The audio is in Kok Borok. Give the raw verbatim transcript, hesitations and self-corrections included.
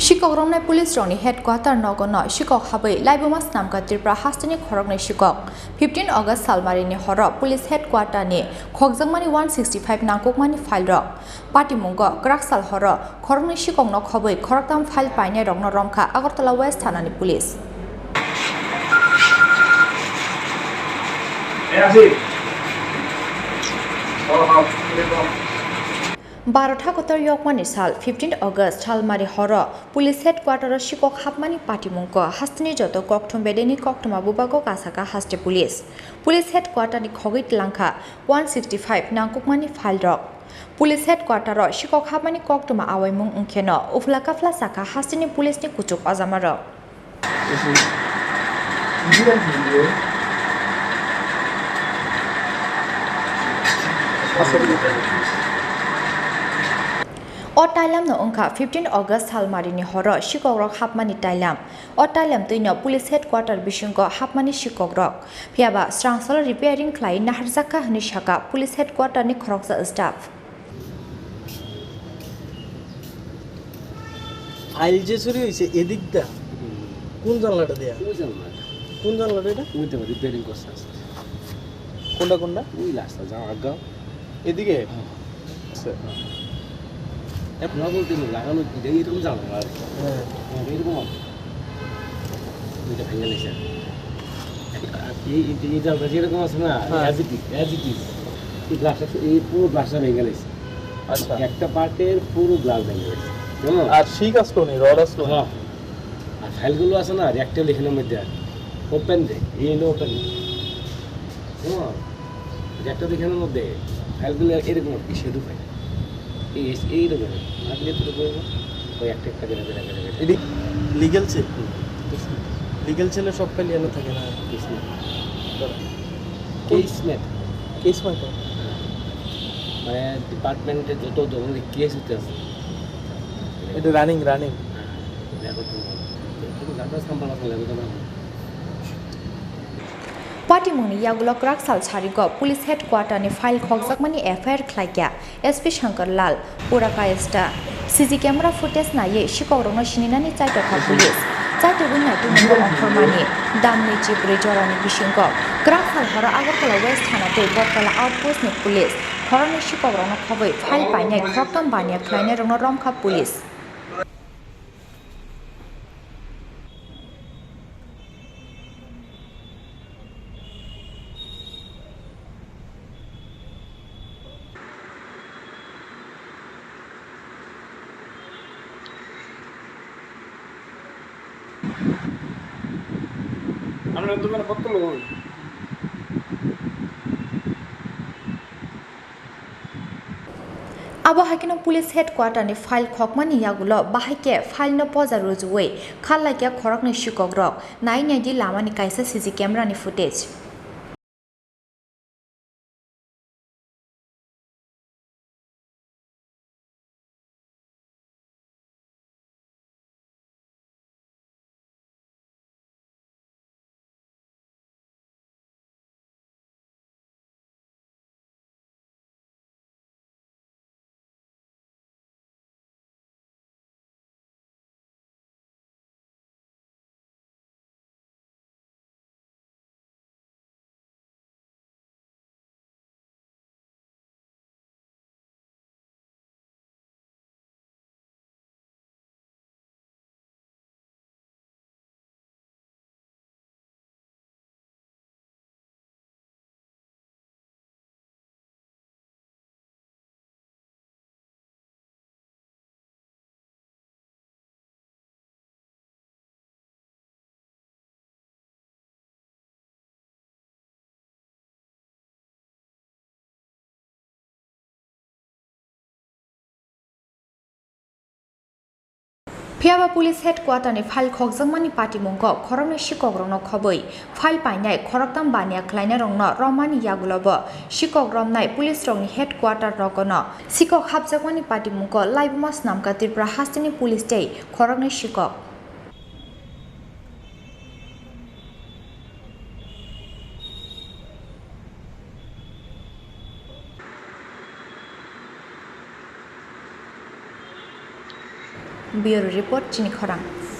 Sikok romnai police rokni headquarter nogo no sikok habwi laibuma swnamkha Tripura hasteni khoroknwi sikok. Fifteen August salmarini horo police headquarter ni khokjakmani one sixty five nangkukmani file rok. Patimungo kwraksal horo khoroknwi sikokno khobwi khoroktham file painai rokno romkha Agartala West thanani police. Barotha kotor yokmani sal fifteen August salmari horo police headquarter o sikok hapmani patimungko hasteni joto kokthum bedeni koktwma bubago kasaka haste police. Police headquarter ni khogwi tlangkha one sixty five nangkukmani file rok. Police headquarter o sikok hapmani koktwma awaimung wngkheno uphla kaphla sakha hasteni police ni kuchuk ojamarok. O tailam no wngkha fifteen August salmari ni horo sikok rok hapmani tailam. O tailam twi no police headquarter bisingo hapmani sikok rok. Phiya ba srang salo repairing khlai naharjak kha hwnwi sakha police headquarter ni khoroksa staff. File je churi hoise edik da. Hmm. Kun janla ta dia? Oi janla ta. Kun janla ta eta? Oi janla repairing korsa. Kunda kunda? Oi last ta jang aga. Edik e? Hmm. Acha. Em na bolte ni lagano ki dei erokom janla. Hya. Erokom. Oi ta bhenga laisa. Ei, ei, ei janla jerokom ase na, hya. As it is, as it is. Ei glass ta, ei puro glass ta bhenga laisa. আচ্ছা। একটা পার্টের পুরো গ্লাস ভেঙে গেছে, জানো? আর শিক আসলো নি, রড আসলো নি? হ্যাঁ। আর ফাইলগুলো আছে না, র্যাকটেল এখানের মধ্যে আছে। ওপেন দে, এই হলো ওপেন দে। জানো? র্যাকটেল এখানের মধ্যে ফাইলগুলো এরকম আর কি, সেতু ফাইল। এই, এই, এইরকম। আর দিয়ে তুলে পড়বো। ওই একটা একটা করে, করে, করে, করে, করে। এটি লিগ্যাল সেল? হুম। লিগ্যাল সেলের সব ফাইল এনে থাকে না? কেস মেট। কেস মেট। কেস মেট? হ্যাঁ। মানে ডিপার্টমেন্টে যত ধরনের কেস হইতে আছে। এটা রানিং, রানিং। হ্যাঁ, লেখো তো। তুমি গানটা সাম্বাল আছে, লেখো তো না। Patimungni yagulo kwrak sal sarigo police headquarter ni file khokjakmani F I R khlaikha S P Shankar Lal, Pura Kayasta. C C camera footage naiwi sikokrokno sininani chaitokha police. Chaitogwi naitugmani ongkhormani damni chibrwi jorani bisingo kwrak sal horo Agartala West thana tei Bottola outpost ni police khoroknwi sikokrokno khobwi file painai khoroktham baniya khlainairokno romkha police. Ano, ito na, pagtuloy. Abo hai kheno police headquarter ni file khokmani yagulo bahai khe file no poja rujuwi kharlaikha khoroknwi sikokrok. Nai naidi lamani kaisa C C camera ni footage. Phiya ba police headquarter ni file khokjakmani patimungo khoroknwi sikokrokno khobwi file painai khoroktham baniya khlainairokno romani yagulobo sikok romnai police rokni headquarter rogono sikok hapjakmani patimungo laibuma swnamkha Tripura hasteni police tei khoroknwi sikok. Bureau Report, chini khorang.